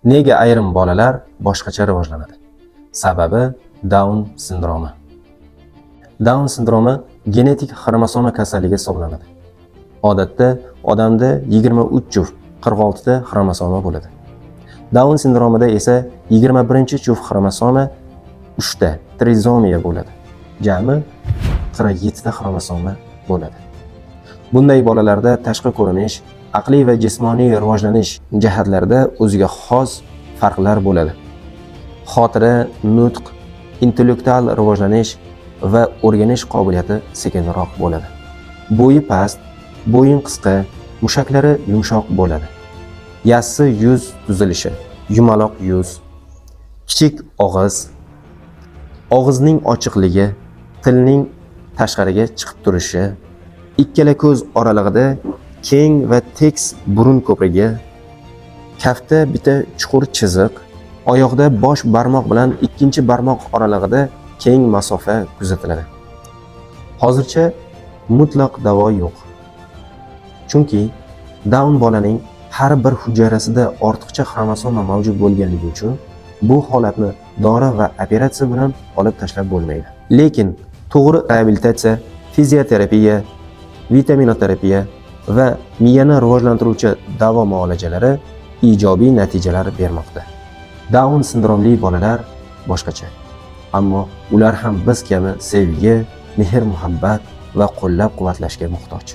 Nega ayrim bolalar boshqacha rivojlanadi? Sababi Down sindromi. Down sindromi genetik xromosoma kasalligi hisoblanadi. Odatda odamda 23 juft 46 ta xromosoma bo'ladi. Down sindromida esa 21-juft xromosoma 3 ta trizomiya bo'ladi. Jami 47 ta xromosoma bo'ladi. Bunday bolalarda tashqi ko'rinish, aqliy va jismoniy rivojlanish jihatlarida o'ziga xos farqlar bo'ladi. Xotira, nutq, intellektual rivojlanish va o'rganish qobiliyati sekinroq bo'ladi. Bo'yi past, bo'yin qisqa, mushaklari yumshoq bo'ladi. Yassi yuz tuzilishi, yumaloq yuz, kichik og'iz, og'izning ochiqligi, tilning tashqariga chiqib turishi, ikkala ko'z oralig'ida keng va tekis burun ko'prigi, kaftda bitta chuqur chiziq, oyoqda bosh barmoq bilan ikkinchi barmoq oralig'ida keng masofa kuzatiladi. Hozircha mutlaq davo yo'q. Chunki Down bolaning har bir hujayrasida ortiqcha xromosoma mavjud bo'lganligi uchun bu holatni dori va operatsiya bilan olib tashlab bo'lmaydi. Lekin to'g'ri reabilitatsiya, fizioterapiya, vitaminoterapiya va miyani rivojlantiruvchi davo muolajalari ijobiy natijalar bermoqda. Down sindromli bolalar boshqacha. Ammo ular ham biz kabi sevgi, mehr-muhabbat va qo'llab-quvvatlashga muhtoj.